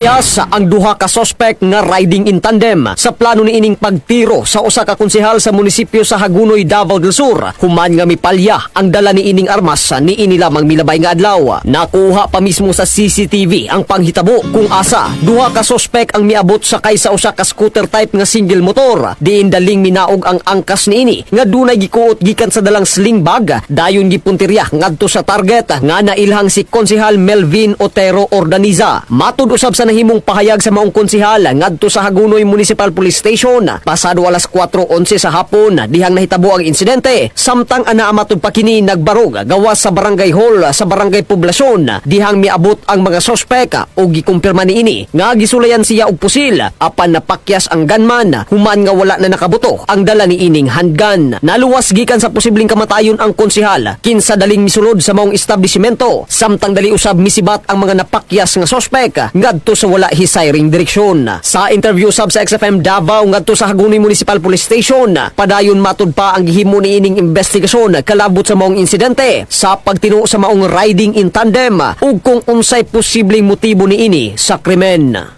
Yas ang duha ka suspect nga riding in tandem sa plano ni ining pagtiro sa usa ka konsehal sa munisipyo sa Hagonoy, Davao del Sur. Human nga mipalya ang dala ni ining armas ni ini lamang milabay nga adlaw. Nakuha pa mismo sa CCTV ang panghitabo kung asa duha ka suspect ang miabot sakay sa usa ka scooter type nga single motor. Diin daling minaog ang angkas niini nga dunay gikuot gikan sa dalang sling bag, dayon gipuntirya ngadto sa target nga nailhang si Konsehal Melvin Otero Ordaniza. Matud usab sa nahimong pahayag sa maong konsehal ngadto sa Hagonoy Municipal Police Station pasado alas 4:11 sa hapon dihang nahitabo ang insidente, samtang anaa matud pa kini nagbarog gawas sa barangay hall sa barangay Poblasyon dihang miabot ang mga sospek ug gikumpirma niini nga gisulayan siya og pusil, apan napakyas ang gunman human nga wala na nakabuto ang dala ni ining handgun. Naluwas gikan sa posibleng kamatayon ang konsehal kinsa daling misulod sa maong establishmento, samtang dali usab misibat ang mga napakyas nga sospek ngadto sa wala hisayring direksyon. Sa interview sab sa XFM Davao ngadto sa Hagonoy Municipal Police Station, padayon matud pa ang gihimo niining investigasyon kalabot sa maong insidente sa pagtino sa maong riding in tandem ug kung unsay posibleng motibo niini sa krimen.